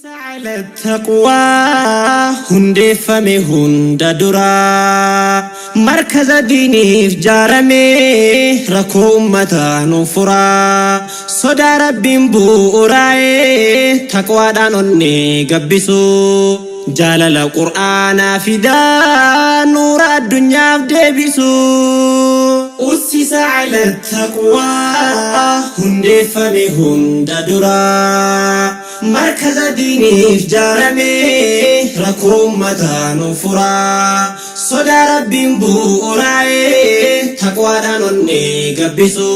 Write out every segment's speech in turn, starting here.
على التقوى hundeeffame hunda duraa markaza diiniif jaarame rakkoo ummataa nu furaa sodaa Rabbiin bu'uuraa'ee taqwaadhaan onnee gabbisu jaalala Qur'aanaa fidaa nuura addunyaaf deebisu. أسس على التقوى hundeeffame hunda duraa markaza diiniif jaarame rakkoo ummataa nu furaa sodaa Rabbiin bu'uuraa'ee taqwaadhaan onnee gabbisu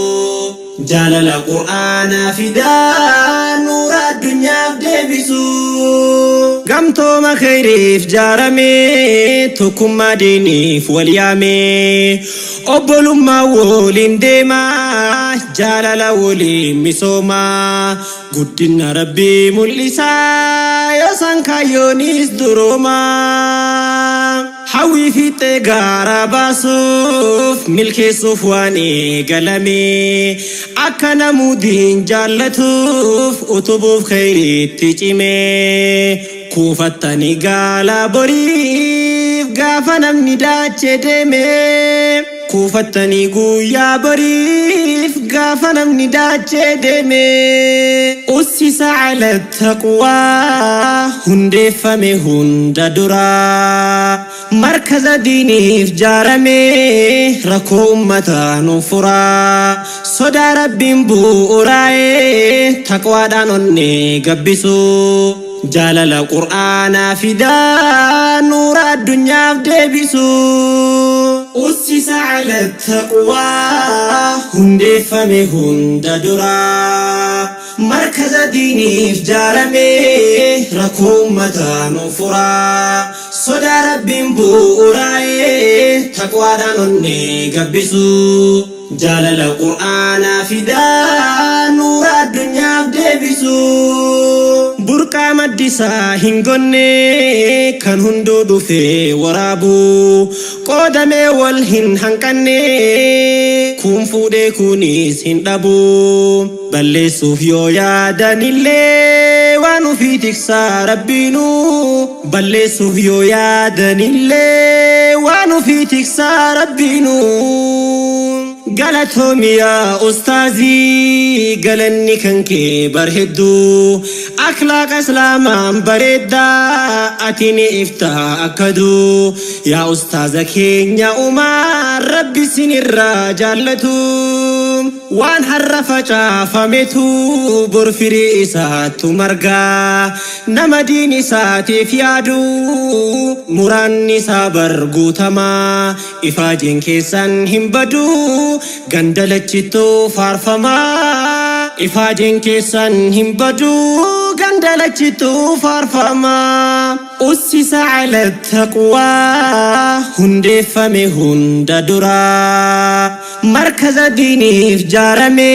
jaalala Qur'aanaa fidaa nuura addunyaaf deebisu. Gamtooma kheyriif jaarame, tokkummaa diiniif wal yaame, obbolummaa waliin deema, jaalala waliin misooma, guddina Rabbii mul'isaa yoosan kaayyoonis durooma. Hawwii fiixee gaara baasuuf milkeessuuf waan eegalame, akka namuudiin jaallatuuf utubuuf kheyriitti cime, kuufattanii gaala boriif gaafa namni daachee deeme, kuufattanii guyyaa boriif gaafa namni daachee deeme. أسس على التقوى hundeeffame hunda duraa markaza diiniif jaarame rakkoo ummataa nu furaa sodaa Rabbiin bu'uuraa'ee taqwaadhaan onnee gabbisu jaalala Qur'aanaa fidaa nuura addunyaaf deebisu. أسس على التقوى hundeeffame hunda duraa markaza diiniif jaarame rakkoo ummataa nu furaa sodaa Rabbiin bu'uuraa'ee taqwaadhaan onnee gabbisu jaalala Qur'aanaa fidaa nuura addunyaaf deebisu. Burqaa maddisaa hin gonne kan hunduu dhufee waraabu, qoodamee wal hin hanqanne, kun fuudhee kunis hin dhabu. Balleessuuf yoo yaadanillee waan ufii tiksaa Rabbiinu. Balleessuuf yoo yaadanillee waan ufii tiksaa Rabbiinu. Galatoomiyaa ustaazii, galanni kan kee bar hedduu, akhlaaqa Islaamaan bareeddaa, ati ni iftaa akkaduu. Yaa ustaaza keenya, umaan Rabbi sinirraa jaallatu. Waan har'a facaafametu bor firii isaattu margaa. Nama diin isaatiif yaadu muraan isaa bar guutamaa. Ifaajeen keessan hin badu, ganda lachittuu faarfamaa. Ifaajeen keessan hin badu, ganda lachittuu faarfamaa. أسس على التقوى hundeeffame hunda duraa markaza diiniif jaarame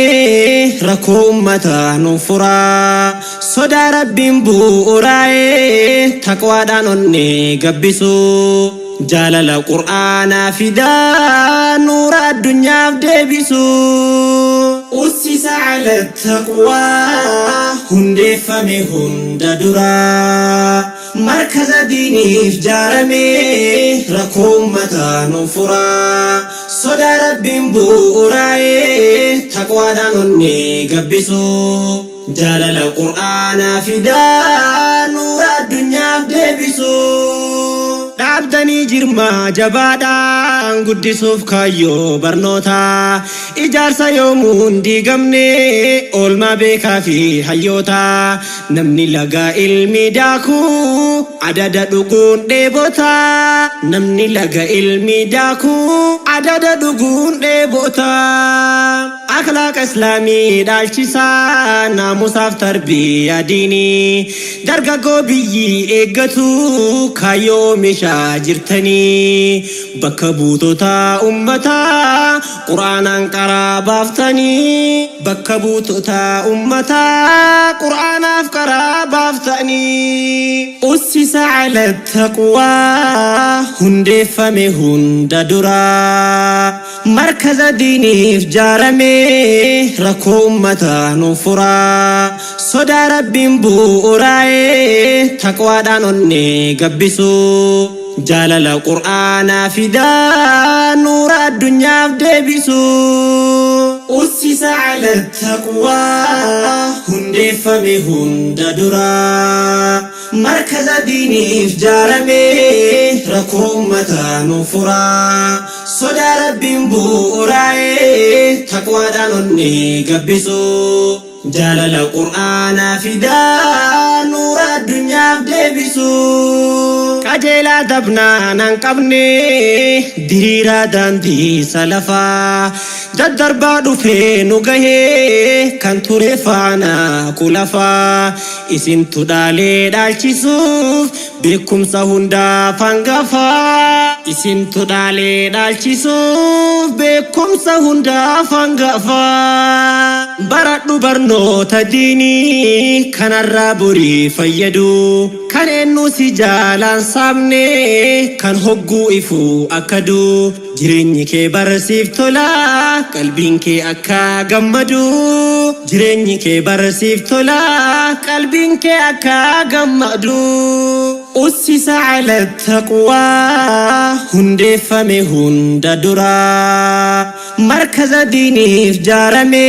rakkoo ummataa nu furaa sodaa Rabbiin bu'uuraa'ee taqwaadhaan onnee gabbisu jaalala Qur'aanaa fidaa nuura addunyaaf deebisu. أسس على التقوى hundeeffame hunda duraa markaza diiniif jaarame rakkoo ummataa nu furaa sodaa Rabbiin bu'uuraa'ee taqwaadhaan onnee gabbisu jaalala Qur'aanaa fidaa nuura addunyaaf deebisu. Dhaabdanii jirmaa jabaadhaan guddisuuf kaayyoo barnootaa, ijaarsa yoomuu hin diigamne, oolmaa beekaa fi hayyoota. Namni lagaa ilmi daakuu adada dhuguun dheebota. Namni laga ilmi daakuu adada dhuguun dheebota. Akhlaaqa Islaamii dhaalchisaa, naamusaaf tarbiyaa diinii, dargaggoo biyyi eeggatu kaayyoo meeshaa jirtanii, bakka buutota ummataa Quraanaan karaa baaftanii, bakka buutota ummataa Quraanaaf karaa baaftanii. أسس على التقوى hundeeffame hunda duraa markaza diiniif jaarame. rakkoo ummataa nuuf furaa. Sodaa Rabbiin bu'uuraa'ee taqwaadhaan onnee gabbisuu. Jaalala Qur'aanaa fidaa nuura addunyaaf deebisuu. Ussisa ala taqwaa hundeeffame hunda duraa. Markaza diiniif jaarame rakkoo ummataa nuuf furaa. Sodaa Rabbiin bu'uuraa'ee taqwaadhaan onnee gabbisuu. Jaalala Qur'aanaa fidaa nuura addunyaaf deebisuu. Qajeelaa dabnaan hanqabne diriiraa daandii salafaa. Daddarbaa dhufee nu gahee kan ture faana kulafaa. Isintu dhaalee dhaalchisuuf beekumsa hundaaf hangafaa. Isintu dhaalee dhaalchisuuf beekumsa hundaaf hangafaa. Baradhu barnoota diinii kanarraa borii fayyadu. Kan eenyu si jaalaan saamne kan hogguu ifuu akka duu. Jireenyi kee barsiif tola qalbiin kee akka gammadu. Jireenyi kee barsiif tola qalbiin kee akka gammadu. Ussisa ala taqwaa hundeeffame hunda duraa. Markaza diiniif jaarame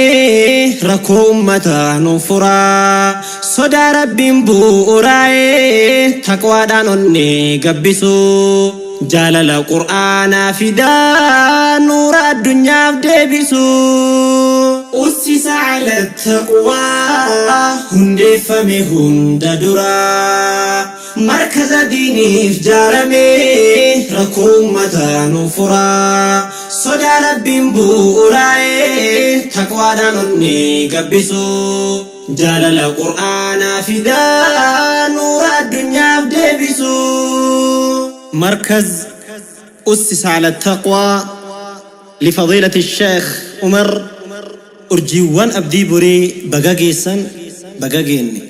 rakkoo ummataa nuuf furaa. Sodaa Rabbiin bu'uuraa'ee taqwaadhaan onnee gabbisuu. Jaalala Qur'aanaa fidaa nuura addunyaaf deebisuu. Ussisa ala taqwaa hundeeffame hunda duraa. Markaza diiniif jaarame rakkoo ummataa nuuf furaa. Sodaa Rabbiin bu'uuraa'ee taqwaadhaan onnee gabbisuu. Jaalala Qur'aanaa fidaa nuura addunyaaf deebisuu. مركز أسس على التقوى لفضيلة الشيخ عمر Urjiiwwan Abdii Borii baga geessan, baga geenne.